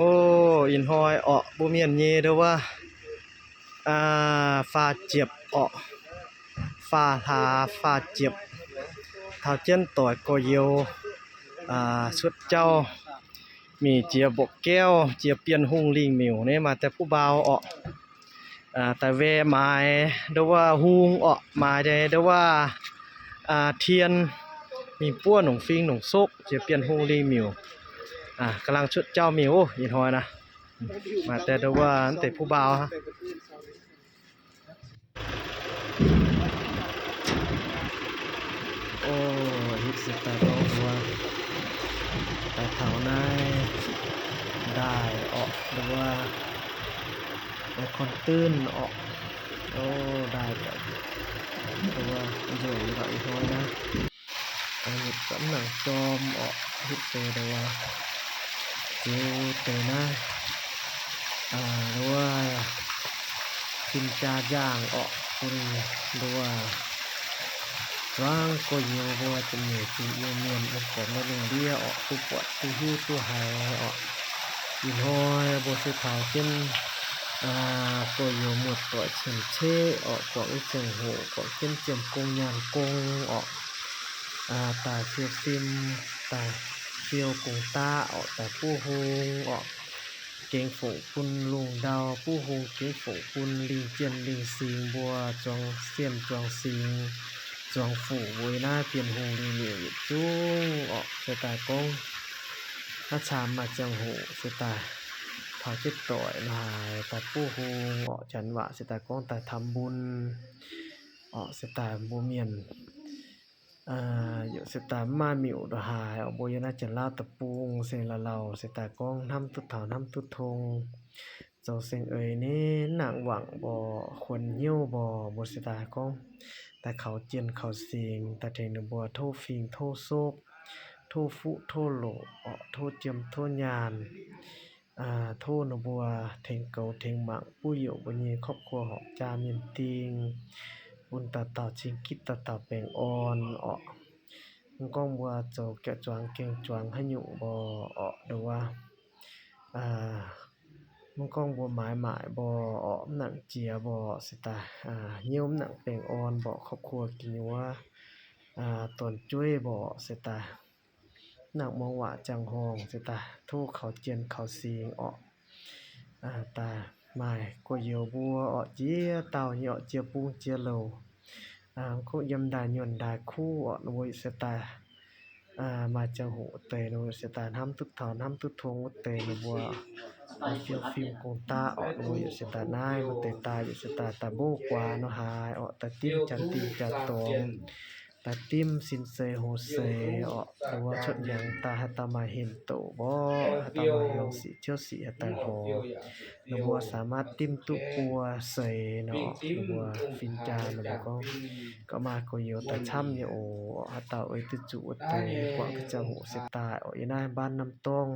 Os, ib hnoi os, npuab miaj nyem dua, fa ciam os, fa hlav fa ciam, thaum ceeb toim kuj yuav suav cauj, mim ciav npauj kauj, ciav piaj hung li miuj ne mas tais pub npau os. Tais ve mais dua hung os, mais dua thian, mim puab noom fim noom xub ciav piaj hung li miuj, ka laaj suav cauj miuj ib hnoi na, mas tais dua tais pub npau. Os, hib xwb tais dua, tais thaum nai, dais os dua, dais khoom twj os, dais dua, ntsuam kom ib hnoi na, nyem kom nam coo os, hib tes dua, txiv tes na, dua, fim ca yaaj os, pun dua, txuav kuj yuav npua cov niam txiv yuav miam ua kom noj neeg liab os, tub puam tub hlub tub hais os. Ib hnoi npua xwb thaum ceeb kuj yuav muaj tuam cheem tsheb os, kuam ib txeem hum, kuam ceeb txiam koob nyaj koob os, tais fiu fim, tais fiu koos tab os, tais pub hung os, keev foom pun lug nrau, pub hung keev foom pun li ciaj li xis, npua tsuav xiam tsuav xis, tsuav fum npua ib nab piaj hung li miuj yim txuj os, xwb tais koob hab txha mas txeem hum xwb tais, thaum ceeb toim no hais tais pub hung os, cov vam xwb tais koob tais tham npun os, xwb tais npua miam yom, xwb tais maj miuj dua hais os, npua yuav nab cov lab tau pub xeem laus laus xwb tais koob hnab tub thaum hnab tub thoo, txaus xeem es ne, nam vaam npo, khuam nyuj npo, npua xwb tais koob tais khaus ciaj khaus xis, tais dheev nws npua thauj fim thauj xub, thauj fum thauj lum os, thauj ciaj thauj nyaj, thauj nws npua dheev kauv dheev maam pub yuam npua nyem khob khua hom ca miaj tij, pun tau tau tsib kib tau tau peem o os, mus koob npua txaus kev tsuav kev tsuav hab nyum npo os dua, mus koob npua maiv maim npo os, nam ciav npo xwb tais, nyiaj nam peem o npo, khob khua kis nyuav tuam cuab npo xwb tais, nam moov vam caag hoog xwb tais, thauj khaus ciaj khaus xis os, tais mais kuj yuav npua os, ciaj tau nyom ciaj pub ciaj lug, koob yam ntais nyuam ntais khub os, nws npua yim xwb tais, mas caag hum tes nws npua yim xwb tais, hnab tub thaum hnab tub thoo ua tes nws npua, fiu fim koos tab os, nws npua yim xwb tais, nab ua tes tais yim xwb tais, tais npub kuas no hais os, tais tib ca tij ca toov, tais tib xib xes hos xes os, nws npua tshuaj nyav tais has tas mas hem tau npo, has tas mas hem xim thiab xim has tas hov, nws npua xav mas tib tub pua xes no, nws npua fim ca nws npua koob, kom mas kuj yuav tais txhab nyom os, has tas ua twb txum ua tes kuam twb caag hum xwb tais os, ib nab npab nab tooj